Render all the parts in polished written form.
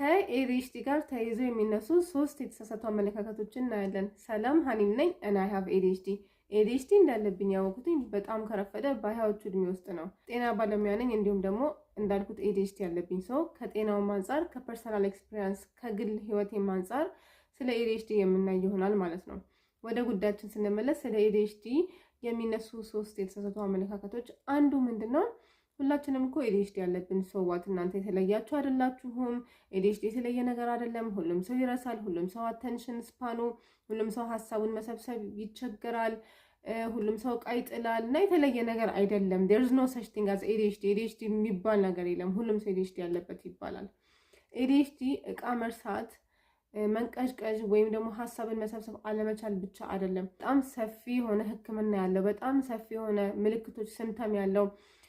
ከ ADHD ጋር ተያይዞ የሚነሱ ሶስት የተሳሳቱ አመለካከቶችን እናያለን። ሰላም፣ ሀኒም ነኝ and I have ADHD። ADHD እንዳለብኝ ያወቅኩትኝ በጣም ከረፈደ በ20ዎቹ እድሜ ውስጥ ነው። ጤና ባለሙያ ነኝ። እንዲሁም ደግሞ እንዳልኩት ADHD ያለብኝ ሰው ከጤናውም አንጻር፣ ከ personal experience፣ ከግል ህይወቴም አንጻር ስለ ADHD የምናይ ይሆናል ማለት ነው። ወደ ጉዳያችን ስንመለስ ስለ ADHD የሚነሱ ሶስት የተሳሳቱ አመለካከቶች አንዱ ምንድን ነው? ሁላችንም እኮ ADHD ያለብን፣ so what፣ እናንተ የተለያችሁ አይደላችሁም። ADHD የተለየ ነገር አይደለም። ሁሉም ሰው ይረሳል። ሁሉም ሰው attention span ኑ፣ ሁሉም ሰው ሀሳቡን መሰብሰብ ይቸገራል። ሁሉም ሰው እቃ ይጥላል እና የተለየ ነገር አይደለም። There's no such thing as ADHD። ADHD የሚባል ነገር የለም። ሁሉም ሰው ADHD ያለበት ይባላል። ADHD እቃ መርሳት፣ መንቀዥቀዥ ወይም ደግሞ ሀሳብን መሰብሰብ አለመቻል ብቻ አይደለም። በጣም ሰፊ የሆነ ሕክምና ያለው፣ በጣም ሰፊ የሆነ ምልክቶች symptom ያለው፣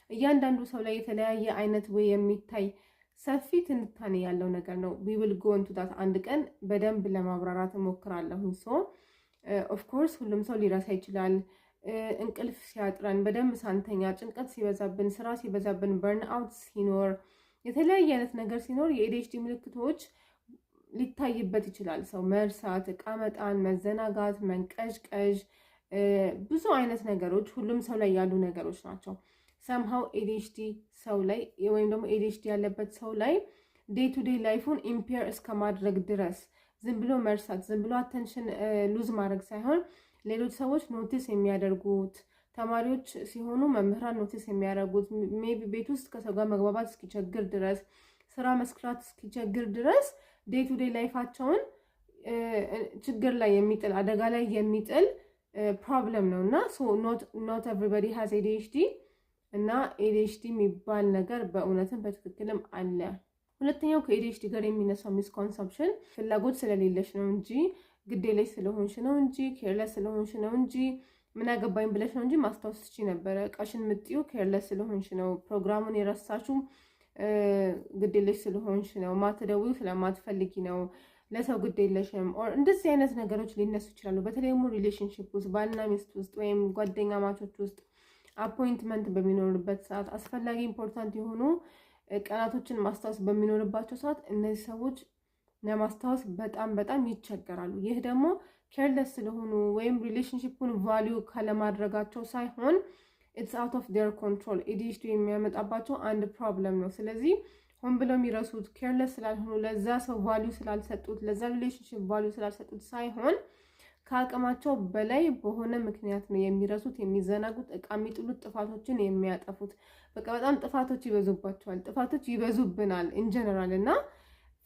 እያንዳንዱ ሰው ላይ የተለያየ አይነት ወይ የሚታይ ሰፊ ትንታኔ ያለው ነገር ነው። We will go into that። አንድ ቀን በደንብ ለማብራራት እሞክራለሁኝ። So of course ሁሉም ሰው ሊረሳ ይችላል። እንቅልፍ ሲያጥረን፣ በደንብ ሳንተኛ፣ ጭንቀት ሲበዛብን፣ ስራ ሲበዛብን፣ burn out ሲኖር፣ የተለያየ አይነት ነገር ሲኖር የ ADHD ምልክቶች ሊታይበት ይችላል። ሰው መርሳት፣ እቃ መጣል፣ መዘናጋት፣ መንቀዥቀዥ፣ ብዙ አይነት ነገሮች ሁሉም ሰው ላይ ያሉ ነገሮች ናቸው። Somehow ADHD ሰው ላይ ወይም ደግሞ ADHD ያለበት ሰው ላይ day to day life ኡን impair እስከ ማድረግ ድረስ፣ ዝም ብሎ መርሳት፣ ዝም ብሎ attention lose ማድረግ ሳይሆን ሌሎች ሰዎች notice የሚያደርጉት፣ ተማሪዎች ሲሆኑ መምህራን notice የሚያደርጉት፣ maybe ቤት ውስጥ ከሰው ጋር መግባባት እስኪቸግር ድረስ፣ ስራ መስራት እስኪቸግር ድረስ day to day life ኣቸውን ችግር ላይ የሚጥል፣ አደጋ ላይ የሚጥል problem ነው። እና not everybody has ADHD እና ADHD የሚባል ነገር በእውነትም በትክክልም አለ። ሁለተኛው ከ ADHD ጋር የሚነሳው misconception ፍላጎት ስለሌለሽ ነው እንጂ፣ ግዴለሽ ስለሆንሽ ነው እንጂ፣ careless ስለሆንሽ ነው እንጂ፣ ምን አገባኝ ብለሽ ነው እንጂ ማስታወስ ትችይ ነበረ። እቃሽን ምጥዪው careless ስለሆንሽ ነው። ፕሮግራሙን የረሳሽው ግዴለሽ ስለሆንሽ ነው። ማትደውይው ስለማትፈልጊ ነው። ለሰው ግድ የለሽም or እንደዚህ አይነት ነገሮች ሊነሱ ይችላሉ። በተለይ ደግሞ relationship ውስጥ፣ ባልና ሚስት ውስጥ ወይም ጓደኛማቾች ውስጥ appointment በሚኖርበት ሰዓት፣ አስፈላጊ important የሆኑ ቀናቶችን ማስታወስ በሚኖርባቸው ሰዓት እነዚህ ሰዎች ለማስታወስ በጣም በጣም ይቸገራሉ። ይህ ደግሞ careless ስለሆኑ ወይም relationship ኡን value ካለማድረጋቸው ሳይሆን it's out of their control። ADHD የሚያመጣባቸው አንድ problem ነው። ስለዚህ ሆን ብለው የሚረሱት careless ስላልሆኑ፣ ለዛ ሰው value ስላልሰጡት፣ ለዛ relationship value ስላልሰጡት ሳይሆን ከአቅማቸው በላይ በሆነ ምክንያት ነው የሚረሱት፣ የሚዘናጉት፣ እቃ የሚጥሉት፣ ጥፋቶችን የሚያጠፉት። በቃ በጣም ጥፋቶች ይበዙባቸዋል። ጥፋቶች ይበዙብናል in general እና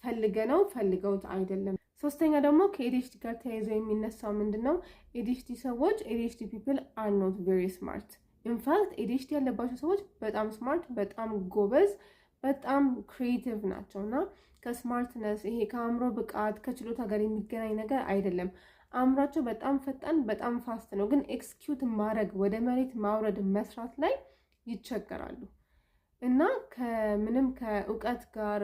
ፈልገነው ፈልገውት አይደለም። ሶስተኛ ደግሞ ከ ADHD ጋር ተያይዞ የሚነሳው ምንድን ነው? ADHD ሰዎች፣ ADHD people are not very smart። In fact ADHD ያለባቸው ሰዎች በጣም smart፣ በጣም ጎበዝ፣ በጣም creative ናቸው እና ከ smartness፣ ይሄ ከአእምሮ ብቃት፣ ከችሎታ ጋር የሚገናኝ ነገር አይደለም። አእምሯቸው በጣም ፈጣን፣ በጣም fast ነው፣ ግን execute ማድረግ፣ ወደ መሬት ማውረድ፣ መስራት ላይ ይቸገራሉ እና ከምንም ከእውቀት ጋር፣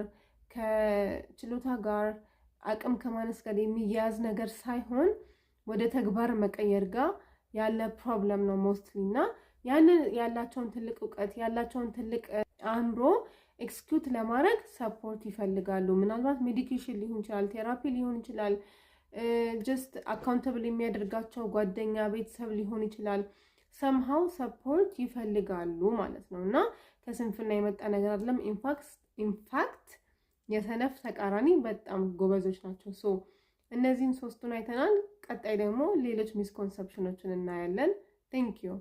ከችሎታ ጋር፣ አቅም ከማነስ ጋር የሚያያዝ ነገር ሳይሆን ወደ ተግባር መቀየር ጋር ያለ problem ነው mostly። እና ያንን ያላቸውን ትልቅ እውቀት፣ ያላቸውን ትልቅ አእምሮ execute ለማድረግ support ይፈልጋሉ። ምናልባት medication ሊሆን ይችላል፣ therapy ሊሆን ይችላል፣ just accountable የሚያደርጋቸው ጓደኛ፣ ቤተሰብ ሊሆን ይችላል። Somehow support ይፈልጋሉ ማለት ነው እና ከስንፍና የመጣ ነገር አይደለም። In fact የሰነፍ ተቃራኒ በጣም ጎበዞች ናቸው። So እነዚህን ሶስቱን አይተናል። ቀጣይ ደግሞ ሌሎች misconception ኦችን እናያለን። Thank you.